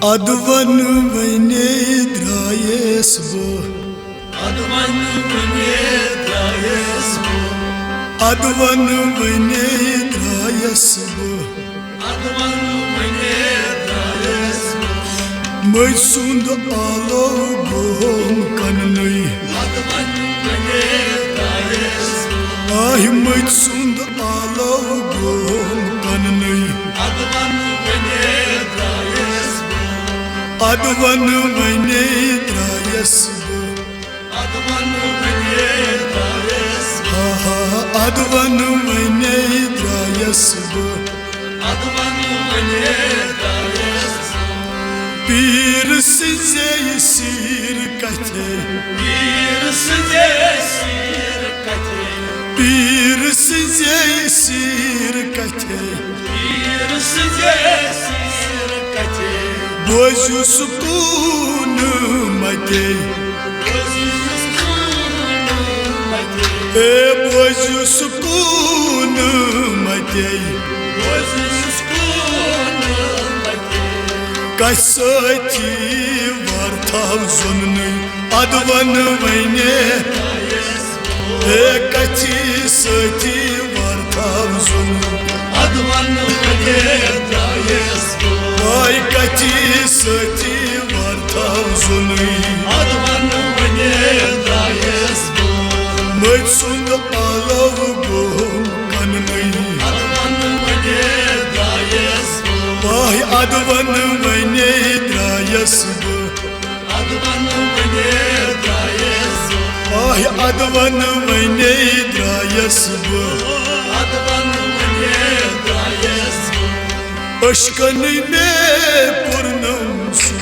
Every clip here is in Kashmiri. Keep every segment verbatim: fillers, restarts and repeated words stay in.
ادٕ وَن وَنے درٛایَس بہٕ۔ ادٕ وَن وَنے درٛایَس بہٕ۔ ادٕ وَن وَنے درٛایَس بہٕ۔ ادٕ وَن وَنے درٛایَس بہٕ۔ مٔتۍ سُنٛد آلو گوم کننُے۔ ادٕ وَن وَنے درٛایَس بہٕ۔ آہہِ مٔتۍ سُنٛد آلو گوم کننُے۔ ادٕ وَن وَنے درٛایَس بہٕ۔ ادٕ وَن وَنے درٛایَس بہٕ۔ ادٕ وَن وَنے درٛایَس بہٕ۔ ہا ہا، ادٕ وَن وَنے درٛایَس بہٕ۔ ادٕ وَن وَنے درٛایَس بہٕ۔ پیٖر سٕنٛزے سیٖر کتھے۔ پیٖر سٕنٛزے سیٖر کتھے۔ پیٖر سٕنٛزے سیٖر کتھے۔ پیٖر سٕنٛزے سیٖر کتھے۔ بوزِو سکوٗن متے۔ بوزِو سکوٗن متے۔ اے بوزِو سکوٗن متے۔ بوزِو سکوٗن متے۔ کتھِ سۭتی وار تھاو زوننُے۔ ادٕ وَن وَنے۔ اے کتھِ سۭتی وار تھاو زونُے۔ ادٕ وَن وَنے درٛایَس بہٕ۔ آے کتھِ سۭتی وار تھاو زونُے۔ ادٕ وَن وَنے درٛایَس بہٕ۔ مٔتۍ سُنٛد آلو گوم کننُے۔ ادٕ وَن وَنے درٛایَس بہٕ۔ آے ادٕ وَن وَنے درٛایَس بہٕ۔ ادٕ وَن وَنے درٛایَس بہٕ۔ آہہِ ادٕ وَن وَنے درٛایَس بہٕ۔ ادٕ وَن وَنے درٛایَس بہٕ۔ اشکنٕے مےٚ پُرنم سُہ۔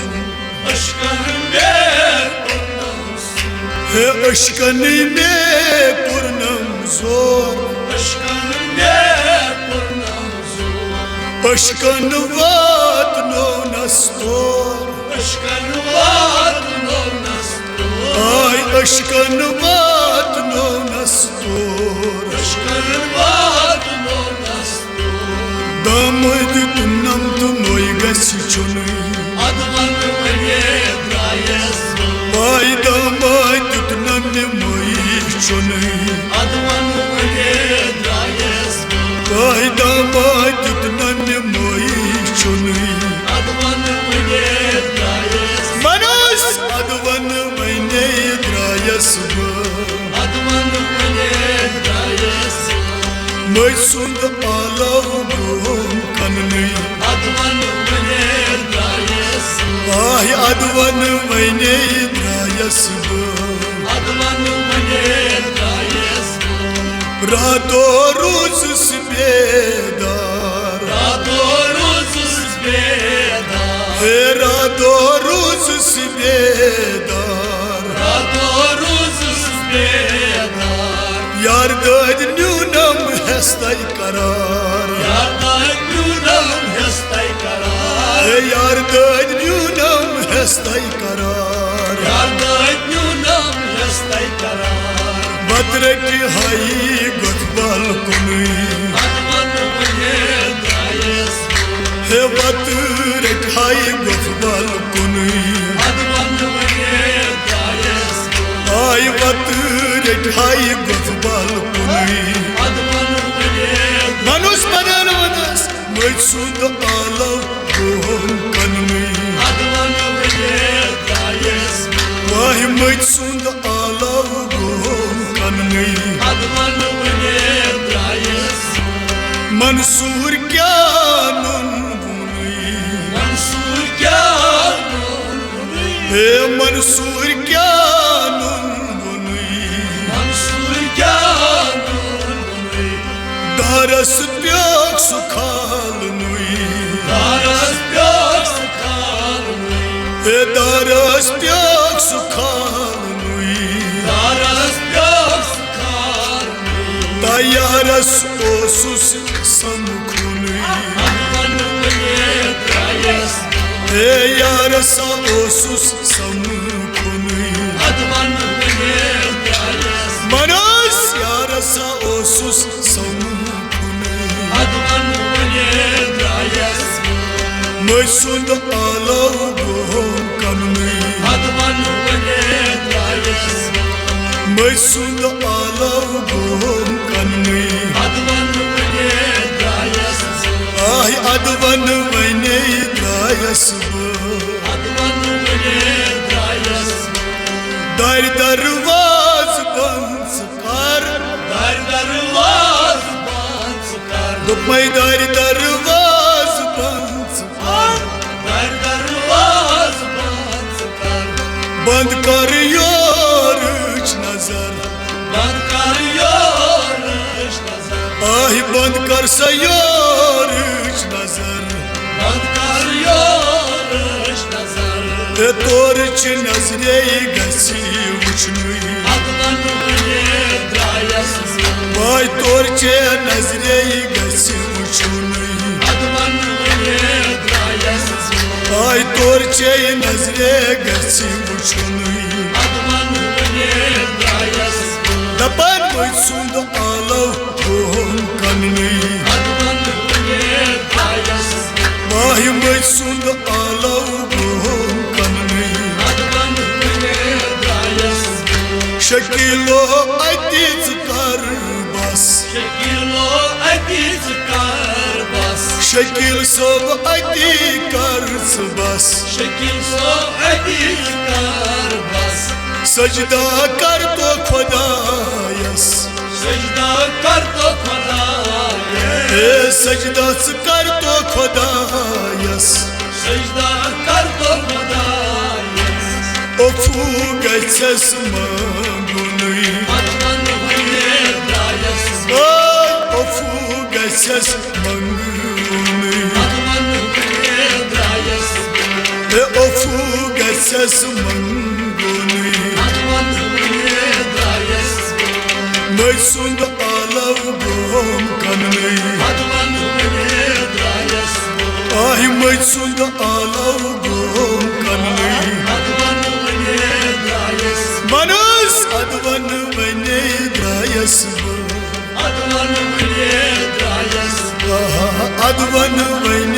اشکنٕے مےٚ پُرنم سُہ۔ ہے اشکنٕے مےٚ پُرنم زور۔ اشکنٕے مےٚ پُرنم زور۔ اشکن واتنونس تور۔ اشکن واتنونس تور۔ آے اشکن واتنونس تور۔ اشکن واتنونس تور۔ دامٲدۍ دیُتنم تہٕ نوٚے گژھِ چُنُے۔ ادٕ وَن وَنے درٛایَس بہٕ۔ آے دامٲدۍ دیُتنم مےٚ نوٚے چُنُے۔ ادٕ وَن وَنے درٛایَس بہٕ۔ آے دامٲدۍ دیُتنم مےٚ نوٚے چُنُے۔ ادٕ وَن وَنے درٛایَس۔ منوج، ادٕ وَن وَنے درٛایَس بہٕ۔ ادٕ وَن وَنے درٛایَس۔ مٔتۍ سُنٛد آلو گوم کننُے۔ ادٕ وَن وَنے درٛایَس۔ آہہِ ادٕ وَن وَنے درٛایَس بہٕ۔ ادٕ وَن وَنے درٛایَس بہٕ۔ راتو روٗزُس بیدار۔ راتو روٗزُس بیدار۔ ہے راتو روٗزُس بیدار۔ راتو روٗزُس بیدار۔ یار دٲدۍ نیوٗنم ہستَے قرار۔ یار دٲدۍ نیوٗنم ہستَے قرار۔ ہے یار دٲدۍ نیوٗنم ہستَے قرار۔ یار دٲدۍ نیوٗنم ہستَے قرار۔ وَتہٕ رٔٹۍ ہاے گۄتھ بال کُنُے۔ ادٕ وَن وَنے درٛایَس۔ ہے وَتہٕ رٔٹۍ ہاے گۄتھ بال کُنُے۔ ادٕ وَن وَنے درٛایَس۔ آے وَتہٕ رٔٹۍ ہاے گۄتھ بال کُنُے۔ ادٕ وَن وَنے۔ وَنُس بدل وَنَس۔ مٔتۍ سُنٛد آلو گوم کننُے۔ ادٕ وَن وَنے درٛایَس۔ واہہِ مٔتۍ سُنٛد آلو گوم کننُے۔ ادٕ وَن وَنے درٛایَس۔ منصور کیٛاہ نوٚن ووٚنُے؟ منصور کیٛاہ نوٚن ووٚنُے؟ ہے منصور کیٛاہ نوٚن ووٚنُے؟ منصور کیٛاہ نوٚن ووٚنُے؟ دارس پیوٚکھ سُہ کھالنُے۔ دارس پیوٚکھ سُہ کھالنُے۔ ہے دارس پیوٚکھ سُہ کھالنُے۔ دارس پیوٚکھ سُہ کھالنُے۔ تیارس اوسُس سمکھُنُے۔ ادٕ وَن وَنے درٛایَس۔ ہے یارسا اوسُس سمکھُنُے۔ ادٕ وَن وَنے درٛایَس۔ منوج، یارسا اوسُس سمکھُنُے۔ ادٕ وَن وَنے درٛایَس۔ مٔتۍ سُنٛد آلو أسۍ سُنٛد آلو گوم کننٕے۔ ادٕ وَن وَنے درٛایَس بہٕ۔ آہہِ ادٕ وَن وَنے درٛایَس بہٕ۔ ادٕ وَن وَنے درٛایَس بہٕ۔ دارِ دروازٕ بنٛد ژٕ کر۔ دارِ دروازٕ بنٛد ژٕ کر۔ دوٚپمَے دارِ دروازٕ بنٛد ژٕ کر۔ دارِ دروازٕ بنٛد ژٕ کر۔ بنٛد کر یورٕچ نظر۔ بنٛد کر یورٕچ نظر۔ آہہِ بنٛد کر سا یورٕچ نظر۔ بنٛد کر یورٕچ نظر۔ اے تورٕچ نظرے گژھِ وٕچھنُے۔ ادٕ وَن وَنے درٛایَس بہٕ۔ واے تورٕچ نظرے گژھِ وٕچھنُے۔ ادٕ وَن وَنے درٛایَس بہٕ۔ آے تورٕچ نظرے گژھِ وٕچھنُے۔ ادٕ وَن وَنے درٛایَس بہٕ۔ دپان مٔتۍ سُنٛد آلو گوم کننٕے۔ ادٕ وَن وَنے درٛایَس بہٕ۔ واے مٔتۍ سُنٛد آلو گوم کننٕے۔ ادٕ وَن وَنے درٛایَس بہٕ۔ شکیلو اتی ژٕ کر بس۔ شکیلو اتی ژٕ کر بس۔ شکیل صٲب اتی کر ژٕ بس۔ شکیل صٲب اتی ژٕ کر بس۔ سجدہ کر تو خدایس۔ سجدہ کر تو خدایس۔ اے سجدہ ژٕ کر تو خدایس۔ سجدہ کر تو خدایس۔ عفو گژھٮ۪س منٛگُنٕے۔ ادٕ وَن وَنے درٛایَس بہٕ۔ اے عفو گژھٮ۪س منٛگُنٕے۔ ادٕ وَن وَنے درٛایَس بہٕ۔ اے عفو گژھٮ۪س منٛگُنٕے۔ ادٕ وَن وَنے درٛایَس بہٕ۔ مٔتۍ سُنٛد آلو گوم کننٕے۔ ادٕ وَن وَنے درٛایَس بہٕ۔ آہہِ مٔتۍ سُنٛد آلو گوم کننٕے۔ ادٕ وَن وَنے درٛایَس۔ منس ادٕ وَن وَنے درٛایَس بہٕ۔ ادٕ وَن وَنے درٛایَس بہٕ۔ آہا، ادٕ وَن وَنے